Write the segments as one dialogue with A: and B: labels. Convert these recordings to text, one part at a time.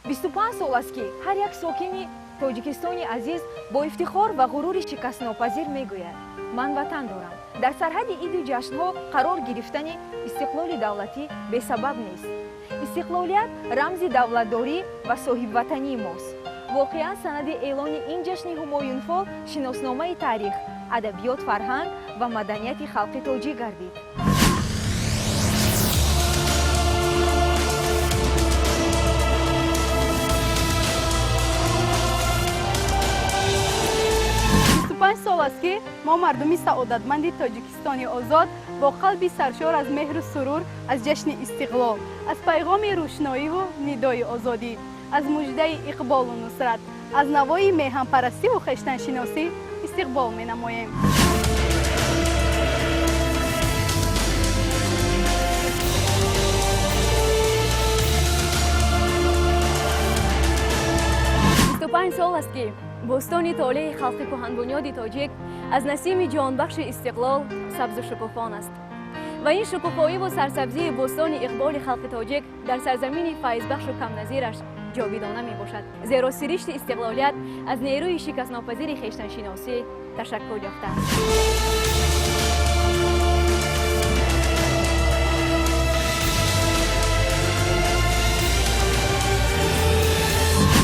A: 25 сол аст, ки ҳар як сокини Тоҷикистони азиз бо ифтихор ва ғурури шикастнопазир мегӯяд: «Ман ватан дорам». Дар сарҳади иду ҷашнҳо қарор гирифтани истиқлоли давлатӣ бесабаб нест. Истиқлолият рамзи давлатдорӣ ва соҳибватании мост. Воқеан, санади эълони ин ҷашни ҳумоюнфол шиносномаи таърих, адабиёт, фарҳанг ва маданияти халқи тоҷик гардид.
B: 25 сол аст, ки мо, мардуми саодатманди Тоҷикистони озод, бо қалби саршор аз меҳру сурур аз ҷашни истиқлол, аз пайғоми рӯшноиву нидои озодӣ, аз муждаи иқболу нусрат, аз навои меҳанпарастиву хештаншиносӣ истиқбол менамоем.
C: 25 сол аст, ки бӯстони толеи халқи кӯҳанбунёди тоҷик аз насими ҷонбахши истиқлол сабзу шукуфон аст ва ин шукуфоиву сарсабзии бӯстони иқболи халқи тоҷик дар сарзамини файзбахшу камназираш ҷовидона мебошад, зеро сиришти истиқлолият аз нерӯи шикастнопазири хештаншиносӣ ташаккул ёфтааст.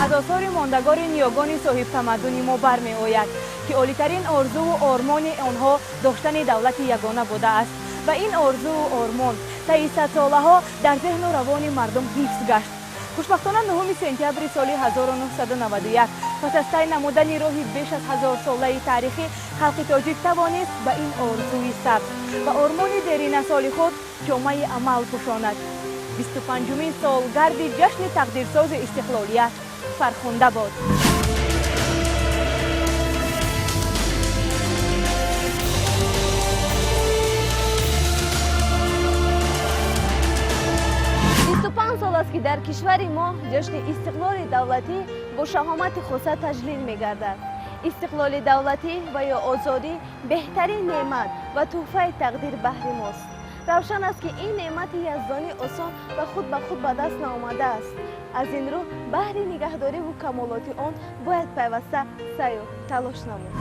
D: Аз осори мондагори ниёгони соҳибтамаддуни мо бармеояд, ки олитарин орзуву ормони онҳо доштани давлати ягона будааст ва ин орзуву ормон таи садсолаҳо дар зеҳну равони мардум ҳифз гашт. Хушбахтона, 9 сентябри соли 1991, пас аз тай намудани роҳи беш аз ҳазорсолаи таърихӣ, халқи тоҷик тавонист ба ин орзуи сабз ва ормони деринасоли худ ҷомаи амал пӯшонад. 25-умин солгарди ҷашни тақдирсози истиқлолият фархунда бод!
E: 25 сол аст, ки дар кишвари мо ҷашни истиқлоли давлатӣ бо шаҳомати хоса таҷлил мегардад. Истиқлоли давлатӣ ва ё озодӣ беҳтарин неъмат ва тӯҳфаи тақдир баҳри мост. Равшан аст, ки ин неъмати яздонӣ осон ва худ ба худ ба даст наомадааст. Аз ин рӯ, баҳри нигаҳдориву камолоти он бояд пайваста саъю талош намуд.